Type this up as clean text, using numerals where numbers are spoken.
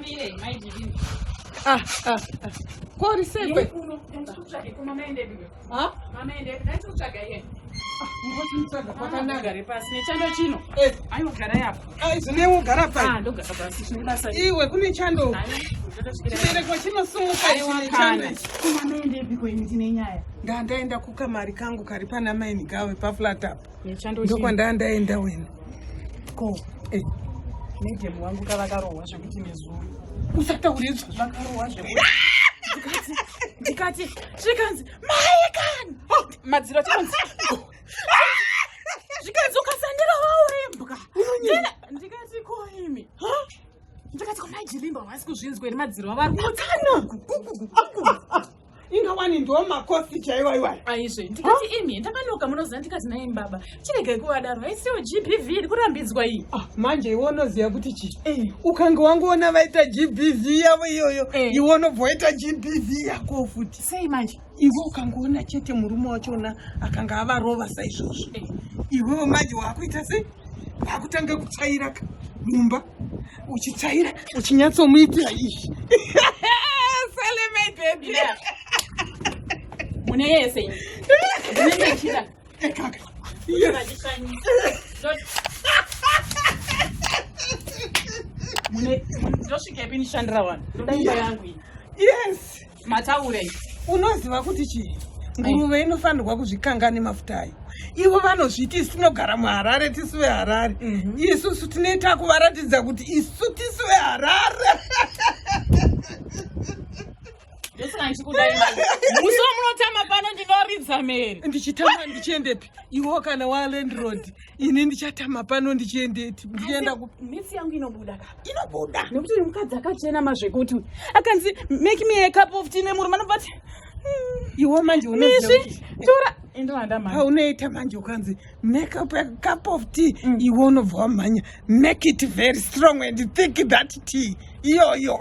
Nditambire mai Jivini. Ah, ah, ah. Kori sekwe. Kuno ndikutsvage kuma maendepi. Ha? Mama endepi ndikutsvaga iye. Ngochimtsvaga kwakanaka. Gare pasi nechando chino. Eh, Aiwa garai apa. ai zvine ugara pai. Ah ndogara pasi zvine basa. Iwe kune chando. Aiwa ndotosvikira. Chibereko chinosumuka ichi Aiwa nechando kana. ichi. Kuma maendepi kwenyu tine nyaya. Ndandaenda kukamari kangu kari pana mai Nigawe paflat apa. Nechando chino. Ndokwandandaenda wena. Ko Eh, nedhemu wangu kavakarohwa zvekuti nezuro. usataure izvozvo. Vakarohwa zvekuti. Ndikati zvikanzi mai kani. Madziro achikonzi. Zvikanzi ukasandira waurimbwa. Ndikati ko imi. Ndikati ko mai Jilimba havasi kuzvinzwa here madziro avari Kana. Ingawani ndiwo makosi chaiwa iwayo. aizve ndikati imi ndakanoka munoziva ndikati naimi baba chiregai kuvadaro haisiyo gbv iri kurambidzwa iyi Ah, manje iwe unoziva kuti chii Eh. ukange wangoona vaita gbv yavo iyoyo Eh. iwe unobva waita gbv yako futi sei manje iwe ukangoona chete murume wachona akanga avarova saizvozvo Eh. iwewo manje waakuita sei waakutanga kutsvaira ka mumba uchitsvaira uchinyatsomuitira izvi sale my baby Yeah. mune yese imi ndinenge ndichida Eh, kaka Yes. mune ndosvikepi ndishandira wani ndoda imba yangu iyi yes mataure unoziva kuti chii nguruve inofanirwa kuzvikanga nemafuta ayo ivo vanozviti isu tinogara muharare tisu veharare isusu tinoita kuvaratidza kuti isu tisu veharare ndosaka ndichikudai manje musi wamunotama pano ndinoridza mhere ndichitama ndichiendepi iwo kana walandroad ini ndichatama pano ndichiendepi ndichienda ku mitsi yangu inobuda ka inobuda nekuti uyu mukadzi akachena mazvekuti akanzi make me a cup of tea nemurume anobva ati iwo manje unoziva misvi kuti- tora indovanda mhani paunoita manje ukanzi make up a cup of tea iwe unobva wamhanya make it very strong and thick that tea iyoyo.